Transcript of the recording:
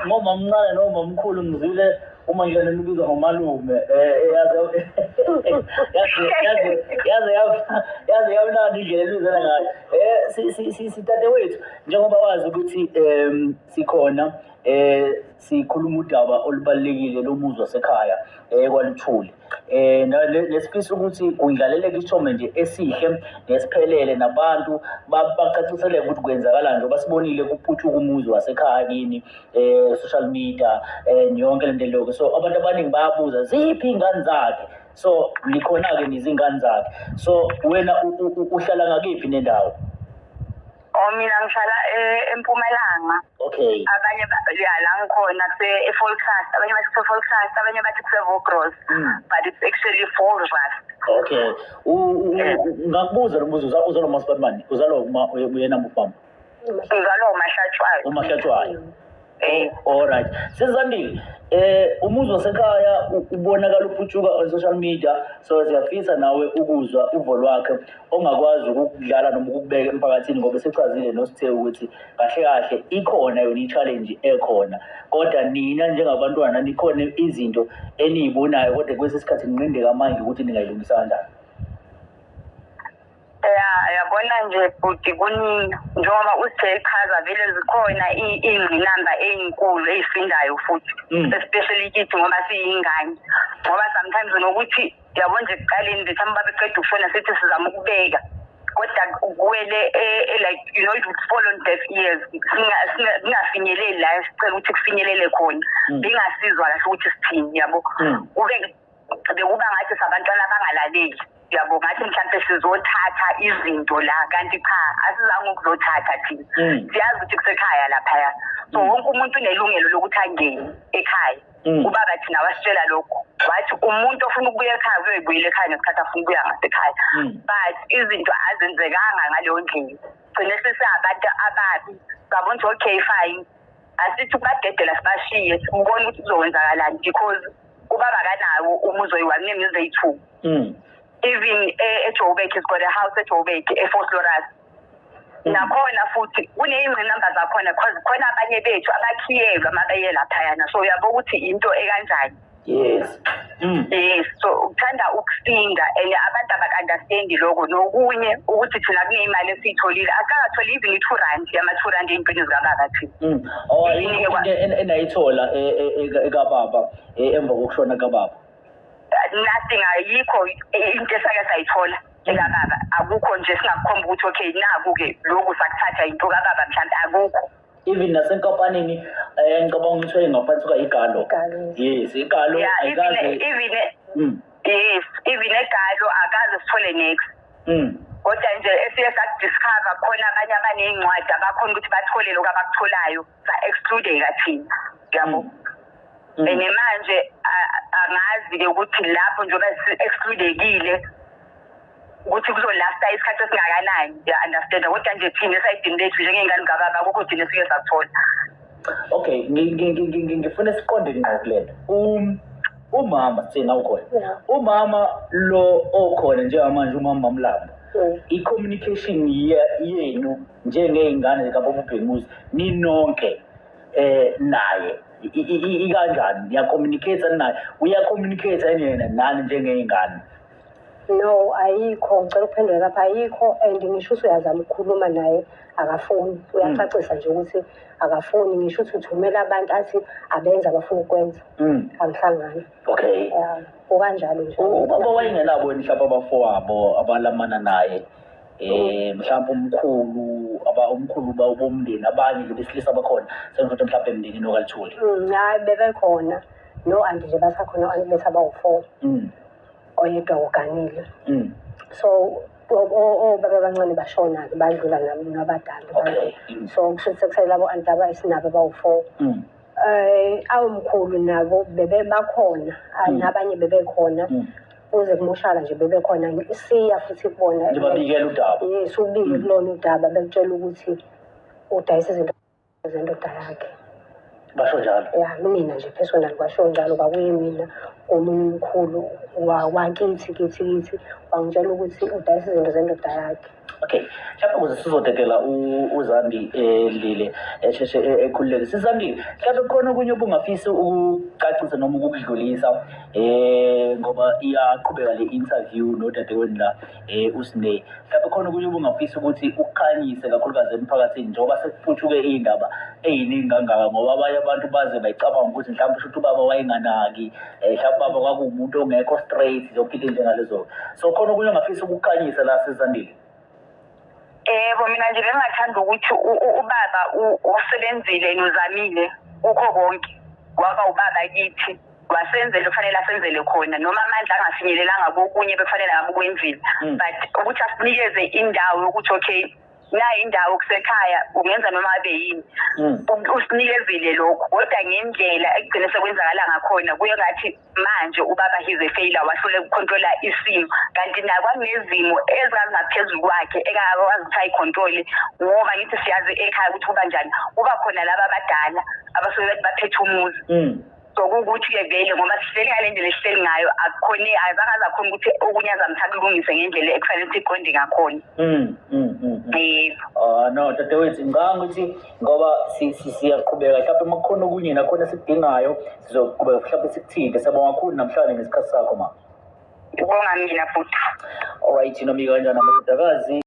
Ngomamncane nomamkhulu ngizwile uma nje nibizwa ngomalume, yaze yaze yaze yaze yaze yamnandi indlela elibizana ngayo. Sidadewethu, njengoba wazi ukuthi sikhona, sikhuluma udaba olubalulekile lomuzi wasekhaya kwaLuthuli. Nesifisa ukuthi kundlaleleke isithombe nje esihle nesiphelele, nabantu bacaciseleke ukuthi kwenzakalani, njengoba sibonile kuputshuka umuzi wasekhaya kini, social media, yonke lento lokho. So abantu abaningi bayabuza, ziphi iy'ngane zakhe? So nikhona-ke, nizingane zakhe. So wena uhlala ngakiphi nendawo? Oh, mina ngihlala eMpumalanga. Abanye ya, la ngikhona kuse eVolkrust, abanye bathi kuse Volkrust, abanye bathi kuse Vogros. But it's actually Volrust. Okay. Ngakubuza lo mbuzo, uzalwa uMasibani? Uzalwa uma uyena mufama? Ngizalwa uMahlatshwayo. UMahlatshwayo. All right. Sesandile, umuzi wasekhaya ubonakala uputshuka on social media, so siyafisa nawe ukuzwa uvo lwakhe ongakwazi ukudlala noma ukubeka emphakathini, ngoba sechazile noSithe ukuthi kahle kahle ikhona yona i-challenge ekhona, kodwa nina njengabantwana nikhona izinto eniyibonayo, kodwa kwesinye isikhathi ninqindeka amandla ukuthi ningayilungisa kanjani. Ya, yabona nje bhuti, kuningi njengoba usithe echaza, vele zikhona iy'ngqinamba ey'nkulu ey'sindayo futhi, especially kithi ngoba siyingane, ngoba sometimes unokuthi yabo nje ekuqaleni the time babeceda ukushona, sithi sizama ukubeka, kodwa kuwele like, it would fall on deaf ears, kungafinyeleli la esicela ukuthi kufinyelele khona, bengasizwa kahle ukuthi sithini, yabo. Kube bekuba ngathi sabantwana abangalaleli, yabo, ngathi mhlampe sizothatha izinto la, kanti cha, asizange ukuzothatha thina. Siyazi ukuthi kusekhaya laphaya, so wonke umuntu unelungelo lokuthi angene ekhaya. Ubaba thina wasitshela lokho, wathi umuntu ofuna ukubuya ekhaya uyoyibuyela ekhaya ngesikhathi afuna ukubuya ngasekhaya. But izinto azenzekanga ngaleyo ndlela, gcine sesingabantu ababi, sabona ukuthi okay, fine, asithi ukubadedela sibashiye, sibone ukuthi kuzokwenzakalani, because ubaba kanawo umuzi oyi-one, unemizi eyi-two. Even eJoburg, he's got a house eJoburg, eVosloorus. Nakhona futhi kuney'ngqinamba zakhona, because khona abanye bethu abakhiyelwa uma beye laphayana, so uyabo ukuthi into ekanjani. Yes, so ukuthanda ukusinda, and abantu abaka-understandi lokho. Nokunye ukuthi thina kuneyimali esiyitholile, asikatholi even i-R2 yama-R2 ey'ntweni zikababa thina. Oh, ayikho into enayithola ekababa emva kokushona kababa? Nothing, ayikho into esake sayithola ekababa, akukho nje singakukhomba ukuthi okay, naku-ke lokhu sakuthatha, into kababa mhlawumbe, akukho. Even nasenkampanini, ngicabanga ukuthi ngaphansi kwa igalo. Igalo. Yes, igalo. Yeah, even Ayikaze. Even yes, even egalo akaze sithole next. Kodwa nje esiye sakudiscover, khona abanye abaney'ncwadi abakhona ukuthi bathole lokhu abakutholayo, sa-excludeka thina, yabo. And manje angazi-ke ukuthi lapho njengoba si-excludekile ukuthi kuzolasta isikhathi esingakanani, ya-understanda? Kodwa nje thina esayidini lethu njengey'ngane kababa, akukho thina esike sakuthola. Okay, ngifuna siqonde ngqo kulento. Umama sithina ukhona. Umama lo okhona njengamanje, umama Mlambo. I-communication yenu njengey'ngane zikababa uBhenguzi ninonke naye ikanjani? Niya-communicate naye? Uya-communicate yena nani njengey'ngane? No, ayikho. Ngicela ukuphendula lapha, ayikho, and ngisho ukuthi uyazama ukukhuluma naye, akafuni. Uyacacisa nje ukuthi akafuni, ngisho ukuthi uthumela abantu, athi abenze abafuna ukwenza. Angihlangani. Ya, kukanjalo nje. Ubaba wayengenabo yini mhlawumbe abafowabo abalamana naye? Mhlawumbe umkhulu, aba umkhulu bomndeni, abanye nje besilisa bakhona, sengithi mhlawumbe emndenini okaLuthuli. Hayi, bebekhona. No anti nje, basakhona o-anti bethu abawu-four. Oyedwa uganile. So obaba abancane bashona-ke, badlula nabadala. So kusho ukuthi sekusele labo anti laba esinabo abawu-four. Awumkhulu nabo bebe bakhona, nabanye bebekhona. Kuze kumoshakala nje bebekhona, siya futhi kubona. Nibabikela udaba. Yes, ubike kulona udaba, bekutshela ukuthi udayisa izinto zendoda yakhe. Basho njalo. Ya, mina nje personal kwasho njalo, kwakuyimina omunye umkhulu wakithi kithi kithi wangitshela ukuthi udayisa izinto zendoda yakhe. Okay, mhlawumbe ukuze sizodedela uZandi Dlile esheshe ekhululeke. Sizandile, mhlawumbe kukhona okunye obungafisi ukucacisa noma ukukudlulisa ngoba iyaqhubeka le interview nodadewenu la uSne. Mhlawumbe khona okunye obungafisa ukuthi ukukhanyise kakhulukazi emphakathini njengoba sekuputshuke iy'ndaba ey'ningi kangaka, ngoba abanye abantu baze bayicabanga ukuthi mhlawumbe kusho ukuthi ubaba wayenganaki, mhlawumbe ubaba kwakuwumuntu ongekho straight, zonke into ey'njengalezo. So khona okunye ongafisa ukukhanyisa la, Sizandile? Yebo, mina nje bengingathanda ukuthi ubaba usebenzile nozamile kukho konke, waba ubaba kithi, wasenzela kufanele asenzele khona, noma amandla angafinyelelanga kokunye bekufanele ngabe ukwenzile, but ukuthi asinikeze indawo yokuthi okay, nayi indawo kusekhaya, ungenza noma abe yini. Usinikezile lokho, kodwa ngendlela ekugcine sekwenzakala ngakhona kuye ngathi manje ubaba he's a failure, wahluleka ukukhontrola isimo, kanti nakho kunezimo ezingaphezulu kwakhe ekakwazi ukuthi ayikhontrole, ngoba ngithi siyazi ekhaya ukuthi kuba njani, kuba khona laba abadala abasuke bethi baphethe umuzi. So kuwukuthi-ke vele ngoba sihleli ngale ndlela esihleli ngayo, akukhone, azange aze akhona ukuthi okunye azamthi akulungise ngendlela ekufanele ukuthi iqonde ngakhona. Yebo. Ah no, dadewethu, ngicabanga ukuthi ngoba siyaqhubeka, mhlawumbe uma kukhona okunye nakhona esikudingayo sizoqhubeka mhlawumbe sikuthinte. Siyabonga kakhulu namhlanje ngesikhathi sakho, ma. Ngibonga mina futhi. Alright, noma kanjani amadodakazi.